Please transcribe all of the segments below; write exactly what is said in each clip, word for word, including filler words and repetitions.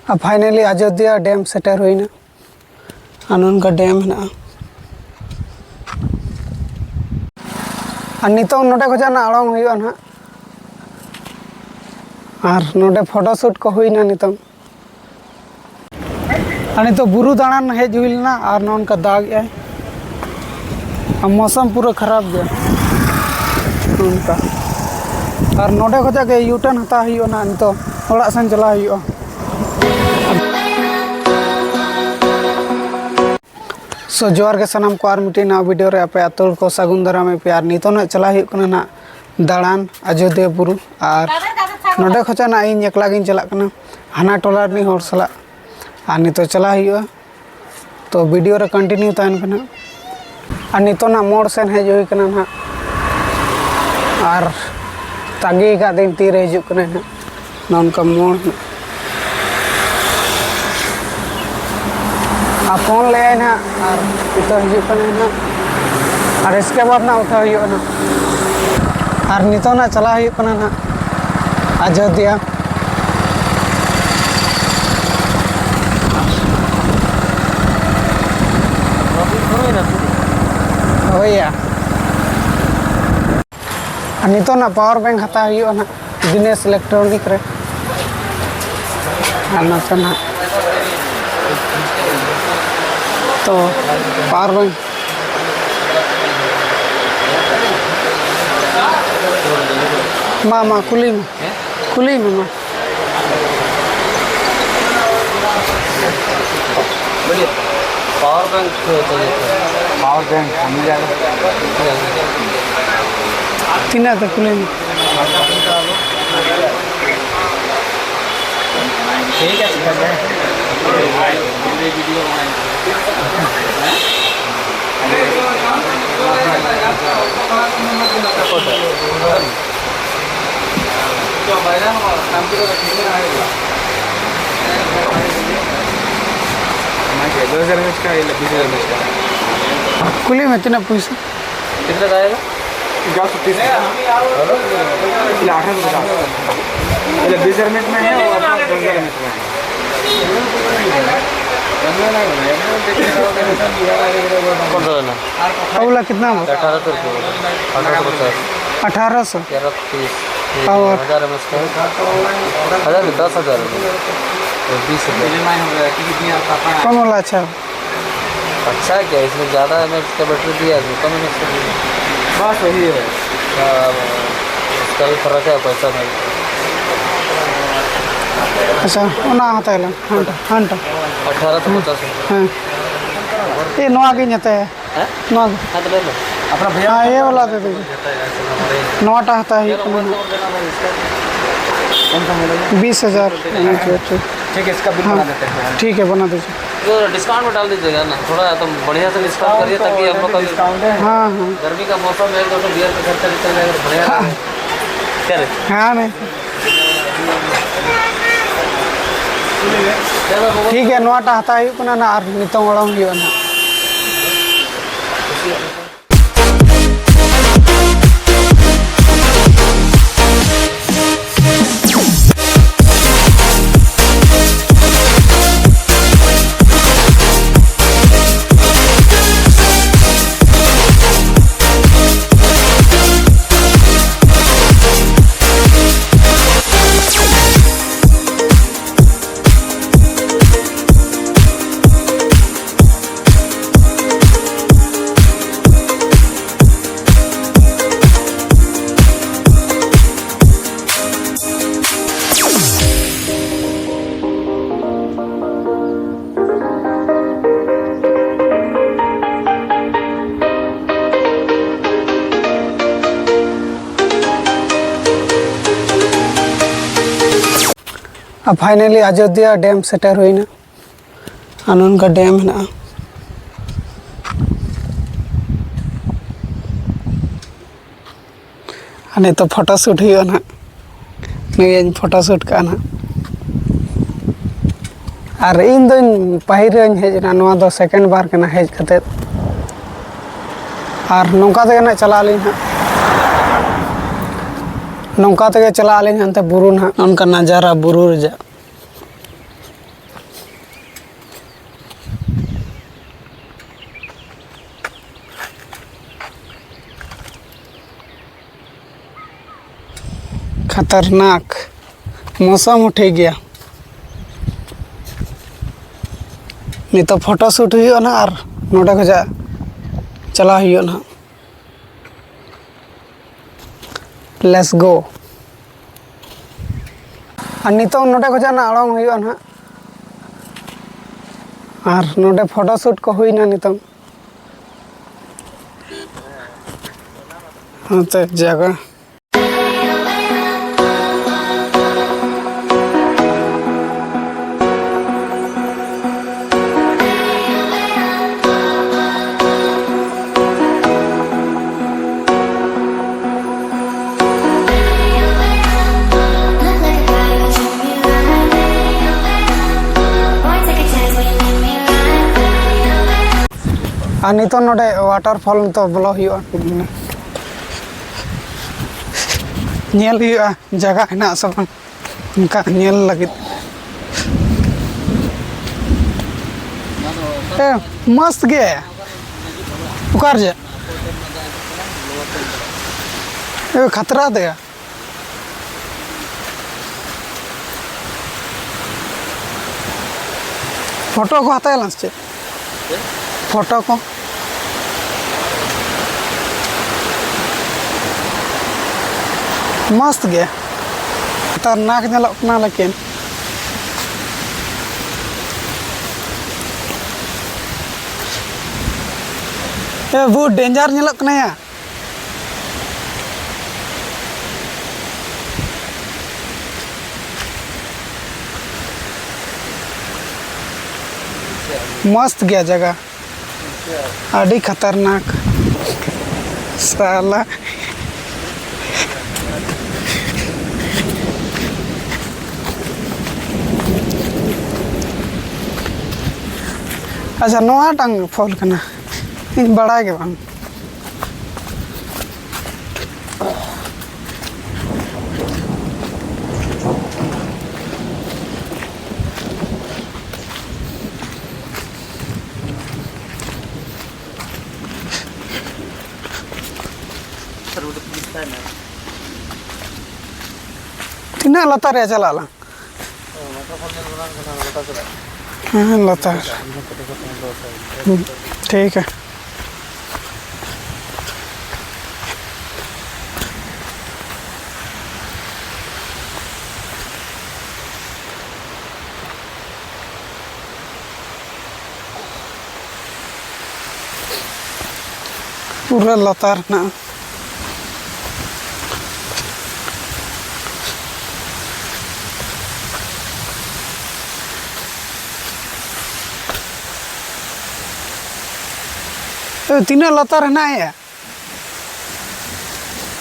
ᱟᱨ finally ᱟᱡᱳᱫᱤᱭᱟ dam ᱥᱮᱴᱮᱨ ᱦᱩᱭᱱᱟ᱾ ᱟᱨ ᱱᱚᱝᱠᱟ ᱰᱮᱢ ᱦᱮᱱᱟᱜᱼᱟ᱾ ᱟᱨ ᱱᱤᱛᱚᱝ ᱱᱚᱰᱮ ᱠᱷᱚᱱᱟᱜ ᱱᱟᱜ ᱟᱲᱟᱝ ᱦᱩᱭᱩᱜᱼᱟ ᱱᱟᱦᱟᱜ᱾ ᱟᱨ ᱱᱚᱰᱮ ᱯᱷᱳᱴᱳ ᱥᱩᱴ ᱠᱚ ᱦᱩᱭᱱᱟ ᱱᱤᱛᱚᱝ᱾ ᱟᱨ ᱱᱤᱛᱚᱜ ᱵᱩᱨᱩ ᱫᱟᱬᱟᱱ ᱦᱮᱡ ᱦᱩᱭ ᱞᱮᱱᱟ ᱟᱨ ᱱᱚᱜᱼᱚ ᱱᱚᱝᱠᱟ ᱫᱟᱜ ᱮᱜᱼᱟᱭ᱾ ᱟᱨ ᱢᱳᱥᱚᱢ ᱯᱩᱨᱟᱹ ᱠᱷᱟᱨᱟᱯ ᱜᱮᱭᱟ ᱱᱚᱝᱠᱟ᱾ ᱟᱨ ᱱᱚᱰᱮ ᱠᱷᱚᱱᱟᱜ ᱜᱮ ᱤᱭᱩᱴᱟᱨᱱ ᱦᱟᱛᱟᱣ ᱦᱩᱭᱩᱜᱼᱟ ᱱᱟᱦᱟᱜ, ᱱᱤᱛᱚᱜ ᱚᱲᱟᱜ ᱥᱮᱱ ᱪᱟᱞᱟᱣ ᱦᱩᱭᱩᱜᱼᱟ᱾ So ᱡᱚᱦᱟᱨ ᱜᱮ ᱥᱟᱱᱟᱢ ᱠᱚ, ᱟᱨ ᱢᱤᱫᱴᱮᱱ ᱱᱟᱣᱟ ᱵᱷᱤᱰᱤᱭᱳ ᱨᱮ ᱟᱯᱮ ᱟᱹᱛᱩ ᱦᱚᱲ ᱠᱚ ᱥᱟᱹᱜᱩᱱ ᱫᱟᱨᱟᱢᱮᱫ ᱯᱮᱭᱟ᱾ ᱟᱨ ᱱᱤᱛᱚᱜ ᱱᱟᱜ ᱪᱟᱞᱟᱜ ᱦᱩᱭᱩᱜ ᱠᱟᱱᱟ ᱱᱟᱜ ᱫᱟᱬᱟᱱ ᱟᱡᱳᱫᱤᱭᱟᱹ ᱵᱩᱨᱩ᱾ ᱟᱨ ᱱᱚᱰᱮ ᱠᱷᱚᱱᱟᱜ ᱱᱟᱜ ᱤᱧ ᱮᱠᱞᱟ ᱜᱤᱧ ᱪᱟᱞᱟᱜ ᱠᱟᱱᱟ, ᱦᱟᱱᱟ ᱴᱚᱞᱟ ᱨᱤᱱᱤᱡ ᱦᱚᱲ ᱥᱟᱞᱟᱜ᱾ ᱟᱨ ᱱᱤᱛᱚᱜ ᱪᱟᱞᱟᱜ ᱦᱩᱭᱩᱜᱼᱟ, ᱛᱚ ᱵᱷᱤᱰᱤᱭᱳ ᱨᱮ ᱠᱚᱱᱴᱤᱱᱤᱭᱩ ᱛᱟᱦᱮᱱ ᱯᱮ ᱱᱟᱜ᱾ ᱟᱨ ᱱᱤᱛᱚᱜ ᱱᱟᱜ ᱢᱳᱲ ᱥᱮᱱ ᱦᱮᱡ ᱦᱩᱭ ᱠᱟᱱᱟ ᱱᱟᱜ, ᱟᱨ ᱛᱟᱺᱜᱤ ᱟᱠᱟᱫ ᱫᱟᱹᱧ ᱛᱤᱨᱮ ᱦᱤᱡᱩᱜ ᱠᱟᱱᱟᱭ ᱱᱟᱜ᱾ ᱱᱚᱝᱠᱟ ᱢᱳᱲ᱾ ᱟᱨ ᱯᱷᱳᱱ ᱞᱮᱜᱼᱟᱭ ᱱᱟᱦᱟᱜ, ᱟᱨ ᱱᱤᱛᱚᱜ ᱦᱤᱡᱩᱜ ᱠᱟᱱᱟᱭ ᱱᱟᱦᱟᱜ, ᱟᱨ ᱤᱥᱠᱮ ᱵᱟᱫᱽ ᱱᱟᱜ ᱩᱴᱷᱟᱹᱣ ᱦᱩᱭᱩᱜᱼᱟ ᱱᱟᱦᱟᱜ᱾ ᱟᱨ ᱱᱤᱛᱚᱜ ᱱᱟᱜ ᱪᱟᱞᱟᱣ ᱦᱩᱭᱩᱜ ᱠᱟᱱᱟ ᱱᱟᱦᱟᱜ ᱟᱡᱳᱫᱤᱭᱟ᱾ ᱦᱳᱭ ᱭᱟ᱾ ᱟᱨ ᱱᱤᱛᱚᱜ ᱱᱟᱜ ᱯᱟᱣᱟᱨ ᱵᱮᱝᱠ ᱦᱟᱛᱟᱣ ᱦᱩᱭᱩᱜᱼᱟ ᱱᱟᱜ ᱫᱤᱱᱮᱥ ᱤᱞᱮᱠᱴᱨᱚᱱᱤᱠ ᱨᱮ᱾ ᱟᱨ ᱱᱚᱛᱮ ᱱᱟᱜ ᱛᱚ ᱯᱟᱣᱟᱨ ᱵᱮᱝᱠ᱾ ᱢᱟ, ᱢᱟ, ᱠᱩᱞᱤ ᱢᱮ, ᱠᱩᱞᱤ ᱢᱮ, ᱢᱟ᱾ बोलिए। पावर बैंक तो चाहिए था। पावर बैंक मिल जाएगा। ᱛᱤᱱᱟᱹᱜ ᱛᱮ ᱠᱩᱞᱟᱹᱭ ᱢᱮ? ठीक है, ठीक है। ᱫᱚᱥ ᱦᱟᱡᱟᱨ ᱢᱤᱥ ᱠᱟ, ᱤᱞ ᱵᱤᱥ ᱦᱟᱡᱟᱨ ᱢᱤᱥ ᱠᱟ᱾ ᱠᱩᱞᱤ ᱢᱮ, ᱛᱤᱱᱟᱹᱜ ᱯᱩᱭᱥᱟᱹ? कितना का आएगा? ग्यारह सौ तीस। इला अठारह सौ पचास। इला बीस हजार में है और अपना दस हजार में है। कौन सा लेना? वो वाला कितना में? अठारह सौ रुपये। अठारह सौ पचास। अठारह सौ? ग्यारह तीस। और? हज़ार एम एच का है। हज़ार में दस हज़ार रुपये। तो बीस हज़ार। कौन वाला अच्छा है? अच्छा है क्या, इसमें ज़्यादा एम एच का बैटरी दिया है, इसमें कम एम एच का दिया है। बस वही है। हाँ, इसका भी फर्क है, पैसा नहीं। ᱟᱪᱪᱷᱟ, ᱚᱱᱟ ᱦᱟᱛᱟᱣ ᱞᱟᱝ, ᱦᱟᱱᱴᱟ, ᱦᱟᱱᱴᱟ᱾ ᱟᱴᱷᱟᱨᱚ ᱥᱚ ᱯᱚᱪᱟᱥ᱾ ᱦᱮᱸ᱾ ᱮ, ᱱᱚᱣᱟ ᱜᱤᱧ ᱦᱟᱛᱟᱭᱟ᱾ ᱦᱮᱸ? ᱱᱚᱣᱟ ᱜᱮ᱾ ᱦᱮᱸ, ᱛᱚᱵᱮ ᱢᱟ᱾ ᱦᱮᱸ, ᱮ ᱵᱟᱞᱟ ᱫᱮ ᱫᱮ᱾ ᱱᱚᱣᱟᱴᱟ ᱦᱟᱛᱟᱣ ᱦᱩᱭᱩᱜ ᱠᱟᱱᱟ᱾ ᱵᱤᱥ ᱦᱟᱡᱟᱨ᱾ ᱴᱷᱤᱠ, ᱴᱷᱤᱠ᱾ ᱴᱷᱤᱠ ᱦᱮ, ᱵᱟᱱᱟ ᱫᱮᱛᱮ ᱦᱮ᱾ ᱰᱤᱥᱠᱟᱣᱩᱱᱴ ᱢᱮ ᱰᱟᱞ ᱫᱤᱡᱤᱭᱮᱜᱟ ᱱᱟ, ᱛᱷᱚᱲᱟ ᱛᱚ ᱵᱟᱲᱤᱭᱟ ᱥᱮ ᱰᱤᱥᱠᱟᱣᱩᱱᱴ ᱠᱟᱨᱤᱭᱮ ᱛᱟᱠᱤ ᱦᱟᱢ ᱞᱳᱜ ᱠᱟ ᱵᱷᱤ ᱰᱤᱥᱠᱟᱣᱩᱱᱴ ᱦᱮ᱾ ᱦᱮᱸ, ᱦᱮᱸ᱾ ᱜᱟᱨᱢᱤ ᱠᱟ ᱢᱳᱥᱚᱢ ᱦᱮ, ᱛᱚ ᱵᱤᱭᱟᱨ ᱠᱟ ᱠᱷᱟᱨᱪᱟ ᱱᱤᱠᱟᱞ ᱡᱟᱭᱮᱜᱟ, ᱛᱚ ᱵᱟᱲᱤᱭᱟ ᱞᱟᱜᱮᱜᱟ᱾ ᱦᱮᱸ, ᱱᱤ ᱴᱷᱤᱠ ᱜᱮᱭᱟ, ᱱᱚᱣᱟᱴᱟᱜ ᱦᱟᱛᱟᱣ ᱦᱩᱭᱩᱜ ᱠᱟᱱᱟ ᱱᱟ, ᱟᱨ ᱱᱤᱛᱚᱝ ᱚᱲᱚᱝ ᱦᱩᱭᱩᱜᱼᱟ ᱱᱟᱦᱟᱜ᱾ ᱟᱨ finally ᱟᱡᱳᱫᱤᱭᱟ ᱰᱮᱢ ᱥᱮᱴᱮᱨ ᱦᱩᱭᱱᱟ᱾ ᱟᱨ ᱱᱚᱝᱠᱟ ᱰᱮᱢ ᱦᱮᱱᱟᱜᱼᱟ᱾ ᱟᱨ ᱱᱤᱛᱚᱜ ᱯᱷᱳᱴᱳ ᱥᱩᱴ ᱦᱩᱭᱩᱜᱼᱟ ᱱᱟᱦᱟᱜ᱾ ᱱᱩᱭᱟᱹᱧ ᱯᱷᱳᱴᱳ ᱥᱩᱴ ᱠᱟᱜᱼᱟ ᱱᱟᱦᱟᱜ᱾ ᱟᱨ ᱤᱧ ᱫᱚᱧ ᱯᱟᱹᱦᱤᱞ ᱨᱮᱧ ᱦᱮᱡ ᱮᱱᱟ, ᱱᱚᱣᱟ ᱫᱚ ᱥᱮᱠᱮᱱᱰ ᱵᱟᱨ ᱠᱟᱱᱟ ᱦᱮᱡ ᱠᱟᱛᱮᱫ᱾ ᱟᱨ ᱱᱚᱝᱠᱟ ᱛᱮᱜᱮ ᱱᱟᱦᱟᱜ ᱪᱟᱞᱟᱜ ᱟᱹᱞᱤᱧ ᱦᱟᱸᱜ, ᱱᱚᱝᱠᱟ ᱛᱮᱜᱮ ᱪᱟᱞᱟᱜ ᱟᱹᱞᱤᱧ ᱦᱟᱱᱛᱮ ᱵᱩᱨᱩ ᱱᱟᱦᱟᱜ᱾ ᱚᱱᱠᱟ ᱱᱟᱡᱟᱨᱟ ᱵᱩᱨᱩ ᱨᱮᱭᱟᱜ᱾ ᱠᱷᱟᱛᱟᱨᱱᱟᱠ᱾ ᱢᱚᱥᱟᱢ ᱦᱚᱸ ᱴᱷᱤᱠ ᱜᱮᱭᱟ᱾ ᱱᱤᱛᱚᱜ ᱯᱷᱳᱴᱳ ᱥᱩᱴ ᱦᱩᱭᱩᱜᱼᱟ ᱱᱟᱦᱟᱜ ᱟᱨ ᱱᱚᱸᱰᱮ ᱠᱷᱚᱡᱟᱜ ᱪᱟᱞᱟᱣ ᱦᱩᱭᱩᱜᱼᱟ ᱱᱟᱦᱟᱜ᱾ Let's go. ᱟᱨ ᱱᱤᱛᱚᱝ ᱱᱚᱸᱰᱮ ᱠᱷᱚᱡᱟᱜ ᱱᱟᱜ ᱟᱲᱟᱝ ᱦᱩᱭᱩᱜᱼᱟ ᱱᱟᱦᱟᱜ᱾ ᱟᱨ ᱱᱚᱸᱰᱮ ᱯᱷᱳᱴᱳ ᱥᱩᱴ ᱠᱚ ᱦᱩᱭᱱᱟ ᱱᱤᱛᱚᱝ᱾ ᱱᱚᱛᱮ ᱡᱟᱭᱜᱟ᱾ ᱟᱨ ᱱᱤᱛᱚᱜ ᱱᱚᱰᱮ waterfall ᱱᱤᱛᱚᱜ ᱵᱚᱞᱚ ᱦᱩᱭᱩᱜᱼᱟ, ᱧᱮᱞ ᱦᱩᱭᱩᱜᱼᱟ ᱡᱟᱭᱜᱟ ᱦᱮᱱᱟᱜ ᱥᱮ ᱵᱟᱝ᱾ ᱚᱱᱠᱟ ᱧᱮᱞ ᱞᱟᱹᱜᱤᱫ᱾ ᱮ, ᱢᱚᱥᱛ ᱜᱮ᱾ ᱚᱠᱟᱨᱮ ᱪᱮᱫ? ᱮ, ᱠᱷᱟᱛᱨᱟ ᱛᱮ᱾ ᱯᱷᱳᱴᱳ ᱠᱚ ᱦᱟᱛᱟᱣ ᱭᱟᱞᱟᱝ ᱥᱮ ᱪᱮᱫ? ᱯᱷᱳᱴᱳ ᱠᱚ ᱢᱚᱥᱛ ᱜᱮ, ᱠᱷᱟᱛᱟᱨᱱᱟᱠ ᱧᱮᱞᱚᱜ ᱠᱟᱱᱟ, ᱞᱮᱠᱤᱱ ᱮ, ᱵᱚᱦᱩᱛ danger ᱧᱮᱞᱚᱜ ᱠᱟᱱᱟ ᱭᱟ᱾ ᱢᱚᱥᱛ ᱜᱮᱭᱟ ᱡᱟᱭᱜᱟ, ᱟᱹᱰᱤ ᱠᱷᱟᱛᱟᱨᱱᱟᱠ ᱥᱟᱞᱟ᱾ ᱟᱪᱪᱷᱟ, ᱱᱚᱣᱟᱴᱟᱝ ᱯᱷᱚᱞ ᱠᱟᱱᱟ, ᱤᱧ ᱵᱟᱲᱟᱭ ᱜᱮ ᱵᱟᱝ᱾ ᱥᱟᱨ, ᱩᱱᱤ ᱫᱚ ᱯᱩᱞᱤᱥ ᱛᱟᱭ ᱢᱮ᱾ ᱛᱤᱱᱟᱹᱜ ᱞᱟᱛᱟᱨ ᱨᱮ ᱪᱟᱞᱟᱜ ᱟᱞᱟᱝ? ᱦᱮᱸ, ᱞᱟᱛᱟᱨ᱾ ᱦᱩᱸ, ᱴᱷᱤᱠ ᱜᱮᱭᱟ᱾ ᱯᱩᱨᱟᱹ ᱞᱟᱛᱟᱨ ᱦᱮᱱᱟᱜᱼᱟ᱾ ᱮ, ᱛᱤᱱᱟᱹᱜ ᱞᱟᱛᱟᱨ ᱦᱮᱱᱟᱜ ᱭᱟ?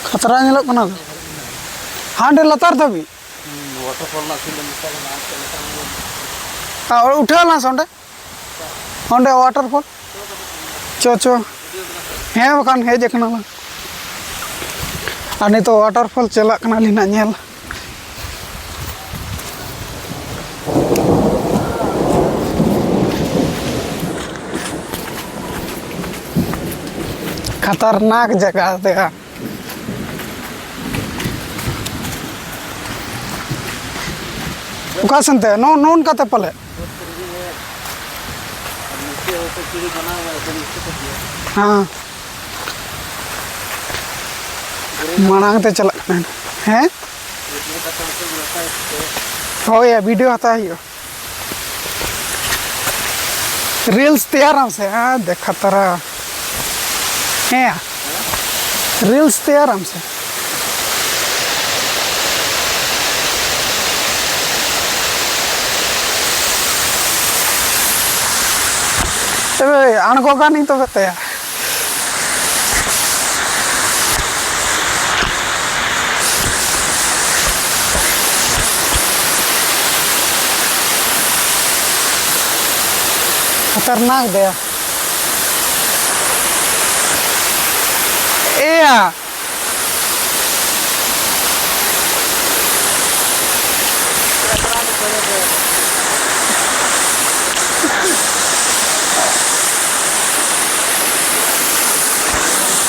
ᱠᱷᱟᱛᱨᱟ ᱧᱮᱞᱚᱜ ᱠᱟᱱᱟ ᱛᱚ᱾ ᱦᱟᱸᱰᱮ ᱞᱟᱛᱟᱨ ᱫᱷᱟᱹᱵᱤᱡ᱾ ᱦᱩᱸ, waterfall ᱨᱮᱱᱟᱜ ᱥᱤᱱ ᱫᱚ ᱢᱮᱛᱟᱜ ᱠᱟᱱᱟ, ᱟᱨ ᱪᱮᱫ ᱞᱮᱠᱟ ᱧᱮᱞᱚᱜ ᱠᱟᱱᱟ? ᱟᱨ ᱩᱴᱷᱟᱹᱣ ᱞᱟᱝ ᱥᱮ ᱚᱸᱰᱮ? ᱚᱸᱰᱮ waterfall? ᱪᱚ, ᱪᱚ᱾ ᱦᱮᱸ, ᱵᱟᱠᱷᱟᱱ ᱦᱮᱡ ᱟᱠᱟᱱᱟ ᱞᱟᱝ᱾ ᱟᱨ ᱱᱤᱛᱚᱜ waterfall ᱪᱟᱞᱟᱜ ᱠᱟᱱᱟᱞᱤᱧ ᱱᱟᱜ ᱧᱮᱞ᱾ ᱠᱷᱟᱛᱟᱨᱱᱟᱠ ᱡᱟᱭᱜᱟ ᱛᱮ᱾ ᱚᱠᱟ ᱥᱮᱱ ᱛᱮ? ᱱᱚ-, ᱱᱚᱜᱼᱚ ᱱᱚᱝᱠᱟ ᱛᱮ ᱯᱟᱞᱮ? ᱦᱮᱸ᱾ ᱢᱟᱲᱟᱝ ᱛᱮ ᱪᱟᱞᱟᱜ ᱠᱟᱱᱟ᱾ ᱦᱮᱸ? ᱦᱳᱭ, video ᱦᱟᱛᱟᱣ ᱦᱩᱭᱩᱜᱼᱟ᱾ Reels ᱛᱮᱭᱟᱨᱟᱢ ᱥᱮ, ᱦᱮᱸ, ᱫᱮᱠᱷᱟ ᱛᱟᱨᱟ᱾ ᱦᱮᱸ, reels ᱛᱮᱭᱟᱨᱟᱢ ᱥᱮ᱾ ᱮ, ᱟᱬᱜᱚ ᱜᱟᱱᱤᱧ ᱛᱚᱵᱮ ᱛᱮᱭᱟ᱾ ᱠᱷᱟᱛᱟᱨᱱᱟᱠ ᱫᱚᱭᱟ᱾ ᱮᱭᱟ᱾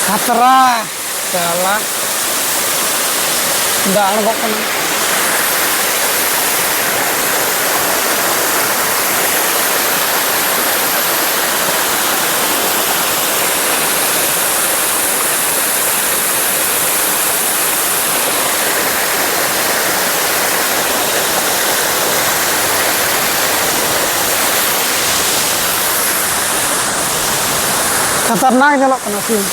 ᱠᱷᱟᱛᱨᱟ᱾ ᱥᱟᱞᱟ᱾ ᱫᱟᱜ ᱟᱬᱜᱚᱜ ᱠᱟᱱᱟ᱾ ᱠᱷᱟᱛᱟᱨᱱᱟᱠ ᱧᱮᱞᱚᱜ ᱠᱟᱱᱟ ᱥᱤᱱ᱾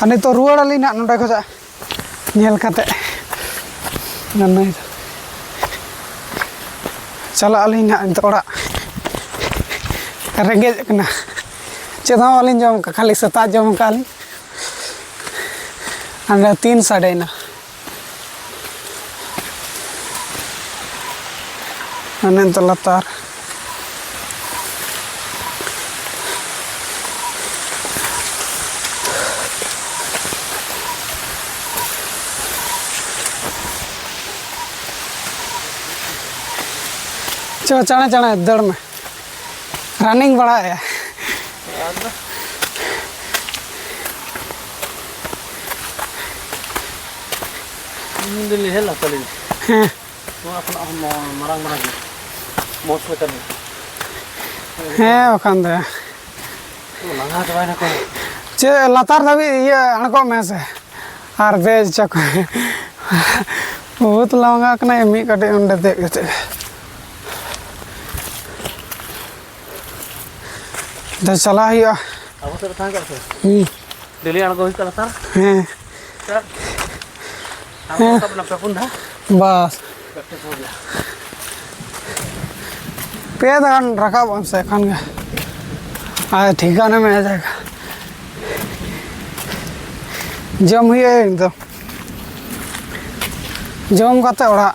ᱟᱨ ᱱᱤᱛᱚᱜ ᱨᱩᱣᱟᱹᱲ ᱟᱹᱞᱤᱧ ᱱᱟᱦᱟᱜ ᱱᱚᱸᱰᱮ ᱠᱷᱚᱱᱟᱜ ᱧᱮᱞ ᱠᱟᱛᱮ᱾ ᱪᱟᱞᱟᱜ ᱟᱹᱞᱤᱧ ᱱᱟᱦᱟᱜ ᱱᱤᱛᱚᱜ ᱚᱲᱟᱜ᱾ ᱨᱮᱸᱜᱮᱡ ᱠᱟᱱᱟ, ᱪᱮᱫ ᱦᱚᱸ ᱵᱟᱹᱞᱤᱧ ᱡᱚᱢ ᱠᱟᱜ, ᱠᱷᱟᱹᱞᱤ ᱥᱮᱛᱟᱜ ᱡᱚᱢ ᱠᱟᱜ ᱞᱤᱧ᱾ ᱦᱟᱸᱰᱮ ᱛᱤᱱ ᱥᱟᱰᱮᱭᱮᱱᱟ᱾ ᱦᱟᱱᱮ ᱛᱚ ᱞᱟᱛᱟᱨ᱾ ᱪᱚ, ᱪᱟᱬᱮ ᱪᱟᱬᱮ ᱫᱟᱹᱲ ᱢᱮ᱾ ᱨᱟᱱᱤᱝ ᱵᱟᱲᱟᱭᱟ᱾ ᱤᱧ ᱫᱚᱧ ᱦᱮᱡ ᱞᱮᱱ ᱛᱟᱞᱤᱧ᱾ ᱦᱮᱸ᱾ ᱱᱚᱣᱟ ᱠᱷᱚᱱᱟᱜ ᱦᱚᱸ ᱢᱚ-, ᱢᱟᱨᱟᱝ ᱢᱟᱨᱟᱝ ᱜᱮ᱾ ᱢᱚᱡᱽ ᱞᱮᱠᱟ ᱜᱮ᱾ ᱦᱮᱸ, ᱵᱟᱠᱷᱟᱱ ᱫᱚ᱾ ᱞᱟᱸᱜᱟ ᱪᱟᱵᱟᱭᱮᱱᱟ ᱠᱚ᱾ ᱪᱮᱫ ᱞᱟᱛᱟᱨ ᱫᱷᱟᱹᱵᱤᱡ ᱤᱭᱟᱹ ᱟᱬᱜᱚᱜ ᱢᱮ ᱥᱮ᱾ ᱟᱨ ᱫᱮᱡ ᱦᱚᱪᱚ ᱠᱚ᱾ ᱵᱚᱦᱩᱛ ᱞᱟᱸᱜᱟ ᱠᱟᱱᱟᱭ ᱢᱤᱫ ᱠᱟᱹᱴᱤᱡ ᱚᱸᱰᱮ ᱫᱮᱡ ᱠᱟᱛᱮ᱾ ᱫᱮ ᱪᱟᱞᱟᱜ ᱦᱩᱭᱩᱜᱼᱟ᱾ ᱟᱵᱚ ᱥᱮᱫ ᱨᱮ ᱛᱟᱦᱮᱸ ᱠᱚᱜ ᱥᱮ? ᱦᱩᱸ᱾ ᱰᱮᱞᱤ ᱟᱬᱜᱚ ᱦᱩᱭᱩᱜ ᱠᱟᱱᱟ ᱛᱟᱨ? ᱦᱮᱸ᱾ ᱪᱟᱞᱟᱜ᱾ ᱟᱬᱜᱚ ᱦᱮᱸ᱾ ᱨᱟᱠᱟᱵ ᱮᱱᱟ ᱯᱮ ᱯᱩᱱ ᱫᱷᱟᱣ᱾ ᱵᱟᱥ᱾ ᱯᱨᱮᱠᱴᱤᱥ ᱦᱚᱸ ᱜᱮᱭᱟ᱾ ᱯᱮ ᱫᱷᱟᱣ ᱨᱟᱠᱟᱵ ᱟᱢ ᱥᱮ ᱮᱠᱷᱚᱱ ᱜᱮ᱾ ᱟᱨ ᱴᱷᱤᱠᱟᱹᱱᱟ ᱢᱮ ᱡᱟᱭᱜᱟ᱾ ᱡᱚᱢ ᱦᱩᱭᱩᱜᱼᱟ ᱮᱠᱫᱚᱢ᱾ ᱡᱚᱢ ᱠᱟᱛᱮ ᱚᱲᱟᱜ᱾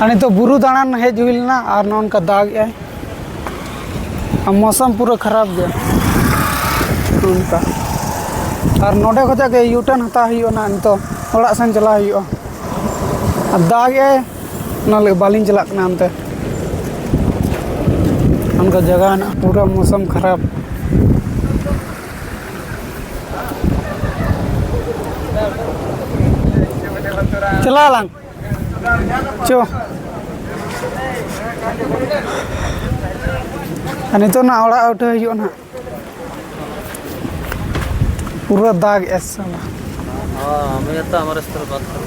ᱟᱨ ᱱᱤᱛᱚᱜ ᱵᱩᱨᱩ ᱫᱟᱬᱟᱱ ᱦᱮᱡ ᱦᱩᱭ ᱞᱮᱱᱟ ᱟᱨ ᱱᱚᱜᱼᱚ ᱱᱚᱝᱠᱟ ᱫᱟᱜ ᱮᱜᱼᱟᱭ᱾ ᱟᱨ ᱢᱳᱥᱚᱢ ᱯᱩᱨᱟᱹ ᱠᱷᱟᱨᱟᱯ ᱜᱮᱭᱟ᱾ ᱱᱚᱜᱼᱚ ᱱᱚᱝᱠᱟ᱾ ᱟᱨ ᱱᱚᱰᱮ ᱠᱷᱚᱱᱟᱜ ᱜᱮ ᱤᱭᱩᱴᱟᱨᱱ ᱦᱟᱛᱟᱣ ᱦᱩᱭᱩᱜᱼᱟ ᱱᱟᱜ ᱱᱤᱛᱚᱜ᱾ ᱚᱲᱟᱜ ᱥᱮᱱ ᱪᱟᱞᱟᱣ ᱦᱩᱭᱩᱜᱼᱟ᱾ ᱟᱨ ᱫᱟᱜ ᱮᱜᱼᱟᱭ, ᱚᱱᱟ ᱞᱟᱹᱜᱤᱫ ᱵᱟᱹᱞᱤᱧ ᱪᱟᱞᱟᱜ ᱠᱟᱱᱟ ᱚᱱᱛᱮ᱾ ᱚᱱᱠᱟ ᱡᱟᱭᱜᱟ ᱦᱮᱱᱟᱜᱼᱟ, ᱯᱩᱨᱟᱹ ᱢᱳᱥᱚᱢ ᱠᱷᱟᱨᱟᱯ᱾ ᱪᱟᱞᱟᱜ ᱟᱞᱟᱝ᱾ ᱪᱚ᱾ ᱟᱨ ᱱᱤᱛᱚᱜ ᱱᱟᱜ ᱚᱲᱟᱜ ᱩᱴᱷᱟᱹ ᱦᱩᱭᱩᱜᱼᱟ ᱱᱟᱜ᱾ ᱯᱩᱨᱟᱹ ᱫᱟᱜ ᱮ ᱥᱟᱞᱟ᱾ ᱦᱮᱸ, ᱟᱢ ᱦᱚᱸ ᱛᱚ ᱟᱢᱟᱨ ᱥᱛᱚᱨ ᱵᱟᱛ ᱠᱟᱨ᱾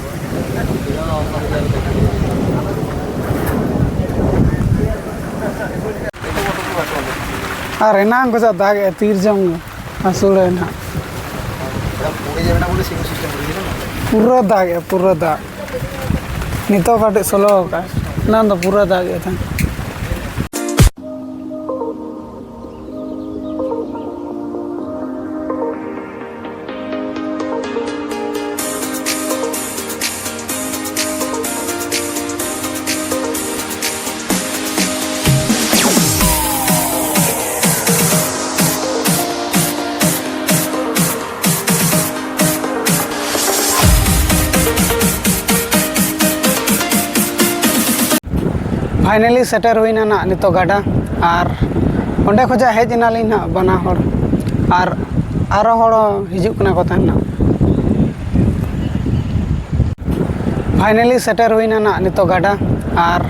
ᱟᱨ ᱮᱱᱟᱝ ᱠᱷᱚᱱᱟᱜ ᱫᱟᱜ ᱮ ᱛᱤᱨ ᱡᱚᱝ ᱟᱹᱥᱩᱲᱟᱭ ᱱᱟᱜ᱾ ᱯᱩᱨᱟᱹ ᱫᱟᱜ ᱮ, ᱯᱩᱨᱟᱹ ᱫᱟᱜ᱾ ᱱᱤᱛᱚᱜ ᱠᱟᱹᱴᱤᱡ ᱥᱚᱞᱚ ᱟᱠᱟᱫ, ᱮᱱᱟᱝ ᱫᱚ ᱯᱩᱨᱟᱹ ᱫᱟᱜ ᱮ ᱛᱟᱦᱮᱸᱫ᱾ Finally ᱥᱮᱴᱮᱨ ᱦᱩᱭᱱᱟ ᱱᱟᱜ ᱱᱤᱛᱚᱜ ᱜᱟᱰᱟ, ᱟᱨ ᱚᱸᱰᱮ ᱠᱷᱚᱱᱟᱜ ᱦᱮᱡ ᱮᱱᱟᱞᱤᱧ ᱱᱟᱜ ᱵᱟᱱᱟ ᱦᱚᱲ, ᱟᱨ ᱟᱨᱚ ᱦᱚᱲ ᱦᱤᱡᱩᱜ ᱠᱟᱱᱟ ᱠᱚ ᱛᱟᱦᱮᱱ ᱱᱟᱜ᱾ Finally ᱥᱮᱴᱮᱨ ᱦᱩᱭᱱᱟ ᱱᱟᱜ ᱱᱤᱛᱚᱜ ᱜᱟᱰᱟ, ᱟᱨ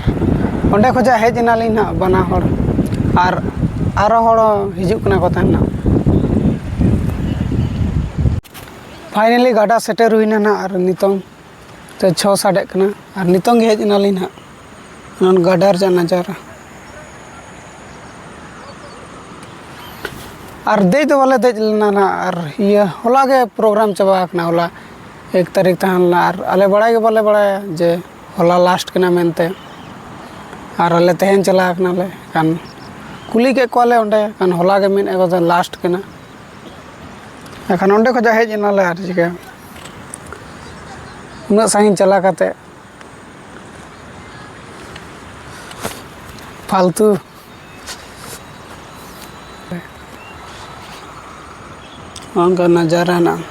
ᱚᱸᱰᱮ ᱠᱷᱚᱱᱟᱜ ᱦᱮᱡ ᱮᱱᱟᱞᱤᱧ ᱱᱟᱜ ᱵᱟᱱᱟ ᱦᱚᱲ, ᱟᱨ ᱟᱨᱚ ᱦᱚᱲ ᱦᱤᱡᱩᱜ ᱠᱟᱱᱟ ᱠᱚ ᱛᱟᱦᱮᱱ ᱱᱟᱜ᱾ Finally ᱜᱟᱰᱟ ᱥᱮᱴᱮᱨ ᱦᱩᱭᱱᱟ ᱱᱟᱜ, ᱟᱨ ᱱᱤᱛᱚᱝ ᱛᱮ ᱪᱷᱚ ᱥᱟᱰᱮᱜ ᱠᱟᱱᱟ, ᱟᱨ ᱱᱤᱛᱚᱝ ᱜᱮ ᱦᱮᱡ ᱮᱱᱟᱞᱤᱧ ᱱᱟᱜ᱾ ᱱᱚᱣᱟ ᱜᱟᱰᱟ ᱨᱮᱭᱟᱜ ᱱᱟᱡᱟᱨᱟ᱾ ᱟᱨ ᱫᱮᱡ ᱫᱚ ᱵᱟᱞᱮ ᱫᱮᱡ ᱞᱮᱱᱟ ᱱᱟᱜ, ᱟᱨ ᱤᱭᱟᱹ, ᱦᱚᱞᱟ ᱜᱮ program ᱪᱟᱵᱟ ᱟᱠᱟᱱᱟ, ᱦᱚᱞᱟ ᱮᱠ ᱛᱟᱹᱨᱤᱠᱷ ᱛᱟᱦᱮᱸ ᱞᱮᱱᱟ, ᱟᱨ ᱟᱞᱮ ᱵᱟᱲᱟᱭ ᱜᱮ ᱵᱟᱞᱮ ᱵᱟᱲᱟᱭᱟ ᱡᱮ ᱦᱚᱞᱟ last ᱠᱟᱱᱟ ᱢᱮᱱᱛᱮ, ᱟᱨ ᱟᱞᱮ ᱛᱮᱦᱮᱧ ᱪᱟᱞᱟᱣ ᱠᱟᱱᱟᱞᱮ᱾ ᱠᱷᱟᱱ ᱠᱩᱞᱤ ᱠᱮᱫ ᱠᱚᱣᱟᱞᱮ ᱚᱸᱰᱮ, ᱠᱷᱟᱱ ᱦᱚᱞᱟ ᱜᱮ ᱢᱮᱱᱮᱫ ᱠᱚ last ᱠᱟᱱᱟ᱾ ᱮᱱᱠᱷᱟᱱ ᱚᱸᱰᱮ ᱠᱷᱚᱱᱟᱜ ᱦᱮᱡ ᱮᱱᱟᱞᱮ, ᱟᱨ ᱪᱤᱠᱟᱹ ᱩᱱᱟᱹᱜ ᱥᱟᱺᱜᱤᱧ ᱪᱟᱞᱟᱣ ᱠᱟᱛᱮ ᱯᱷᱟᱞᱛᱩ᱾ ᱱᱚᱝᱠᱟ ᱱᱟᱡᱟᱨᱟ ᱦᱮᱱᱟᱜᱼᱟ᱾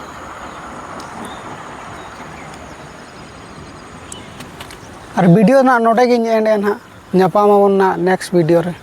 ᱟᱨ video ᱱᱟᱜ ᱱᱚᱰᱮ ᱜᱤᱧ end ᱮᱫᱼᱟ ᱱᱟᱜ᱾ ᱧᱟᱯᱟᱢ ᱟᱵᱚᱱ ᱱᱟᱜ next video ᱨᱮ᱾